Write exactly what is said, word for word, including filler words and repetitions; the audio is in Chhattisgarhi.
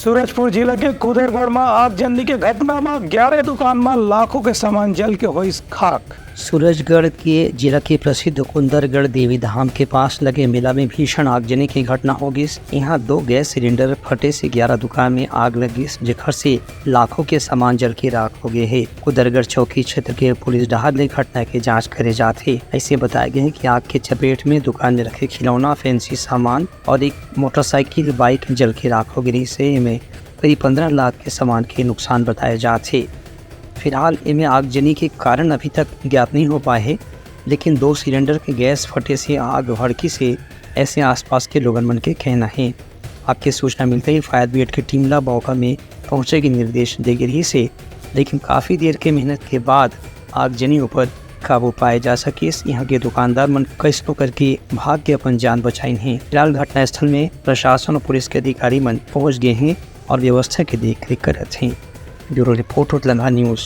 सूरजपुर जिला के कुदरगढ़ म आगजनी के घटना म ग्यारह दुकान म लाखों के सामान जल के होइस खाक। सूरजगढ़ के जिला के प्रसिद्ध कुंदरगढ़ देवी धाम के पास लगे मेला में भीषण आगजनी की घटना हो गिस। यहाँ दो गैस सिलेंडर फटे से ग्यारह दुकान में आग लग गिस, जेखर से लाखों के सामान जल के राख हो गए हे। कुदरगढ़ चौकी क्षेत्र के पुलिस डहार ले घटना के जांच करे जात हे। ऐसे बताया गया है कि आग के चपेट में दुकान में रखे खिलौना, फैंसी सामान और एक मोटरसाइकिल बाइक जल के राख हो गिरी से एमे करीब पंद्रह लाख के सामान के नुकसान बताए जात हे। फिलहाल एमे आगजनी के कारण अभी तक ज्ञात नहीं हो पाए हे, लेकिन दो सिलेंडर के गैस फटे से आग भड़की से ऐसे आसपास के लोगन मन के कहना है। आग के सूचना मिलते ही फायर ब्रिगेड की टीम ला मौका में पहुंचे के निर्देश दे गे रहिस हे, लेकिन काफ़ी देर के मेहनत के बाद आगजनी ऊपर काबू पाए जा सकिस। यहाँ के दुकानदार मन कैसनो करके भाग के अपन जान बचाइन हे। फिलहाल घटनास्थल में प्रशासन और पुलिस के अधिकारी मन पहुंच गए हैं और व्यवस्था के देख रेख करत हैं। Bureau report, Utlangha news.